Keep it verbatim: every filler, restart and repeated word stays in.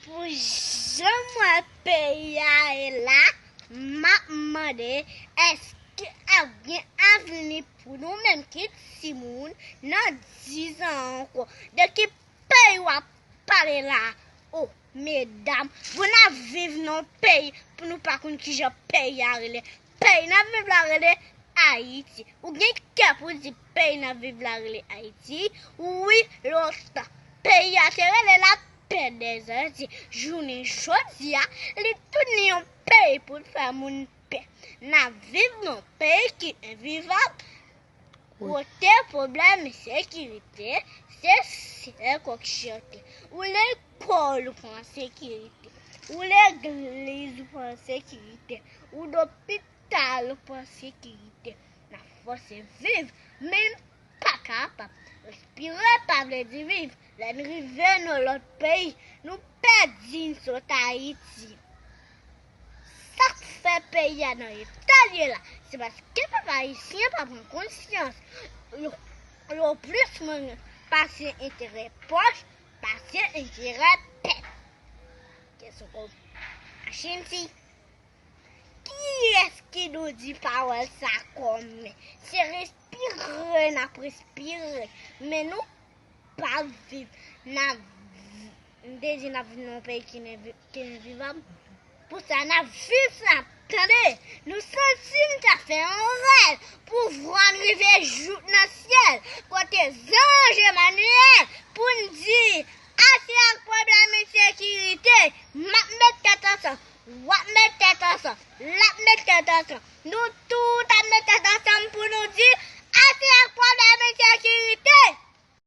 Pou jan m wè peyi a ye la, m ap mande, èske ap gen avni pou nou menm ki timoun nan diz an ankò? De ki peyi w ap pale la? O, medam, pou n ap viv nan yon peyi, pou nou pa konn kijan peyi a rele. Peyi n ap viv la rele Ayiti. Ou gen kè pou di peyi n ap viv la rele Ayiti? Wi, lontan. Peyi a te rele lapè dèzanti. Jounen jodi a, li tounen yon peyi pou l fè moun pè. N ap viv nan yon peyi ki envivab. Kote pwoblèm ensekirite, se sèl kòk chante. Ou lekòl ou pa an sekirite. Ou legliz ou pa an sekirite. Ou lopital ou pa an sekirite. N ap fòse viv, men n pa kapab. Respire pa vle di viv. Lè n rive nan lòt peyi, nou pèdi n sot Ayiti. Sa k fè peyi a nan eta l ye la, se paske pèp ayisyen pa pran konsyans. Yo, yo plis manyen pase enterè pòch, pase enterè pèp. Kesyon kon Machin di, kiyès ki nou di pawòl sa kòmè? Se respire n ap respire, men nou pa viv. N ap, m te di n ap viv nan yon peyi ki n envi-, ki envivab. Pou sa, n ap viv sa, tande. Nou santi n ta fè yon rèv. Pouvwa n rive jouk nan syèl, kote zanj Emanyèl, pou n di, ase ak pwoblèm ensekirite, m ap met tèt ansanm, w ap met tèt ansanm, l ap met tèt ansanm. Nou tout ap met tèt ansanm pou nou di, ase ak pwoblèm ensekirite.